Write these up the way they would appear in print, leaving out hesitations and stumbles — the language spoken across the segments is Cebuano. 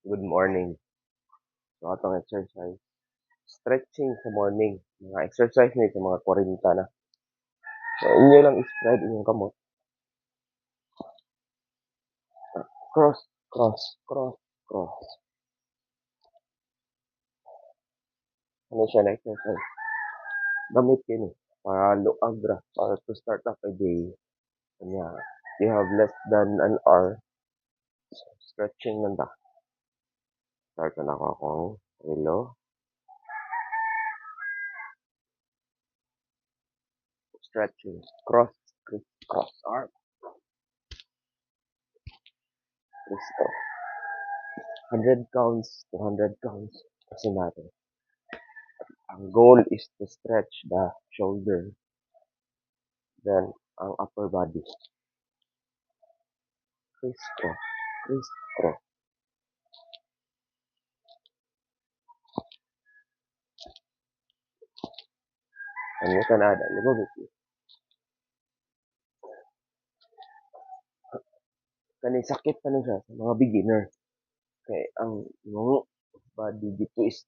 Good morning. So atong exercise, stretching sa morning. Mga exercise ni sa mga 40 na. So inyo lang i-spread inyong kamot. Cross, cross, cross, cross. Ano siya na exercise? Gamit kini para luag ra, para to start up a day. Kanya, you have less than an hour. So, stretching lang ta. Start na nako akong relo. Stretching. Cross, cross, cross arm. Criss cross. 100 counts, 200 counts. Kasi natin. Ang goal is to stretch the shoulder, then ang upper body. Criss-cross, criss-cross. And you can add a little bit. Kani sakit pa ni siya sa mga beginner. Kay ang imong body gi-twist.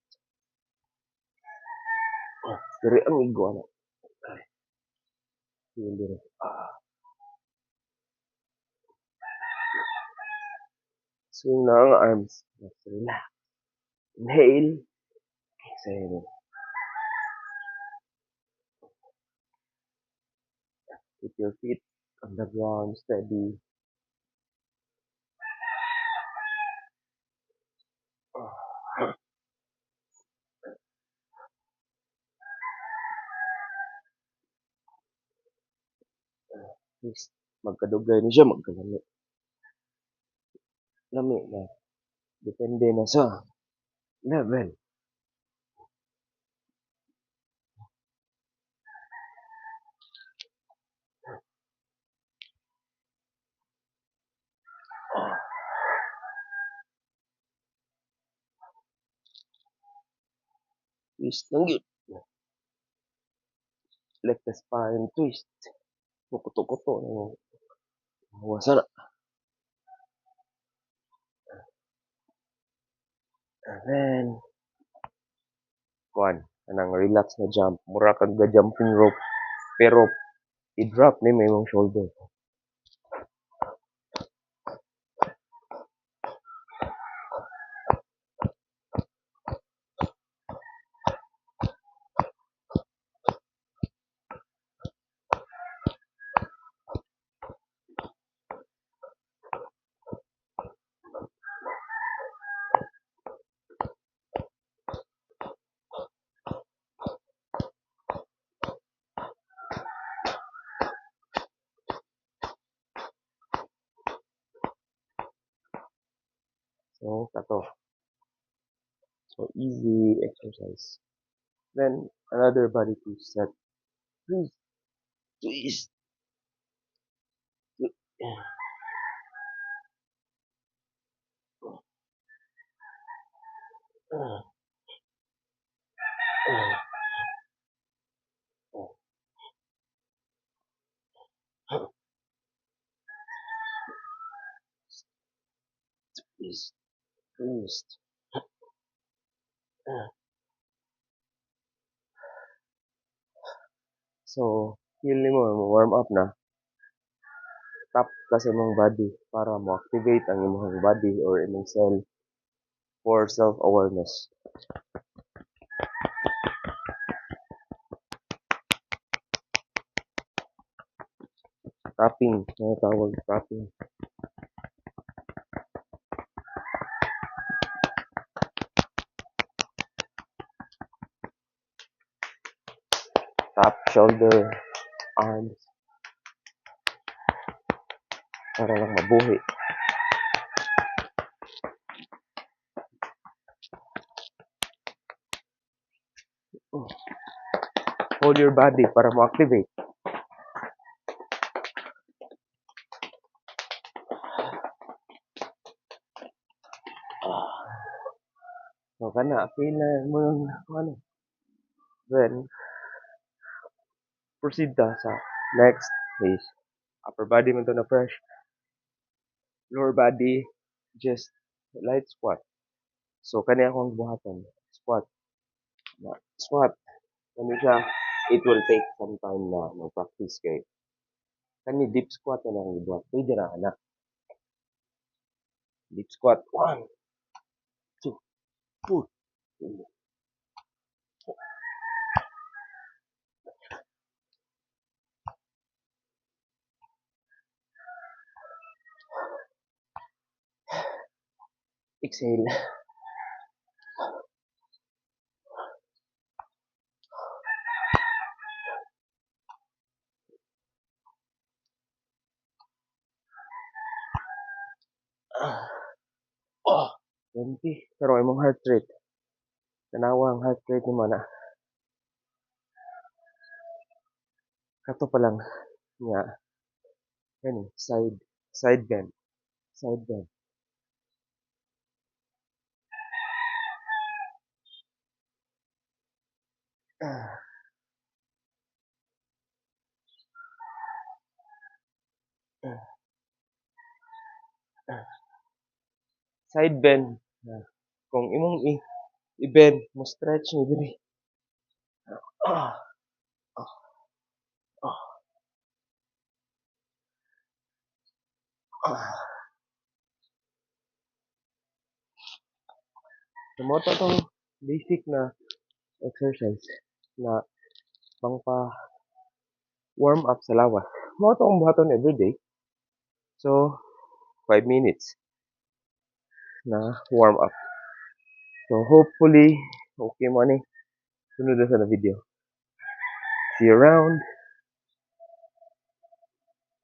Diri ang igo ana. Ay. Feel diri. Ah. Swing na ang arms. Let's relax. Inhale. Exhale. Keep your feet on the ground steady. Twist. Magkadugay ni siya, magkalami. Lami na. Depende na sa level. Twist lang yun. Let the spine twist. Mukuto-kuto na yung wasa na. And then, kuan, anang relax na jump. Mura kag ga jumping rope. Pero, i-drop ni mo imong shoulder. So, kato. So, easy exercise. Then, another body to set. Twist. Twist. Twist. Twist. So, feel nimo mo warm up na. Tap ka sa imong body para mo-activate ang imong body or imong cell for self-awareness. Tapping, tawag tapping. Tap, shoulder, arms. Para lang mabuhi. Oh. Hold your body para mo-activate. So, kana, feel na mo yung ano. Then, proceed ta sa next phase. Upper body man to na fresh. Lower body, just light squat. So kani akong buhaton, squat. Na squat. Kani siya, it will take some time na mag-practice kay kani deep squat na lang gibuhat. Pwede ra ana. Deep squat. 1, 2, 4. Exhale. Oh, 20. Pero imong heart rate. Tanawa ang heart rate nimo na. Kato pa lang nga kani side bend. Side bend. Side bend. Kung imong i-bend, mo stretch ni diri. So, mao to atong basic na exercise na pangpa warm up sa lawas. Mao to akong buhaton everyday. So, 5 minutes na warm up. So, hopefully, okay mo ni. Sunod na sa na video. See you around.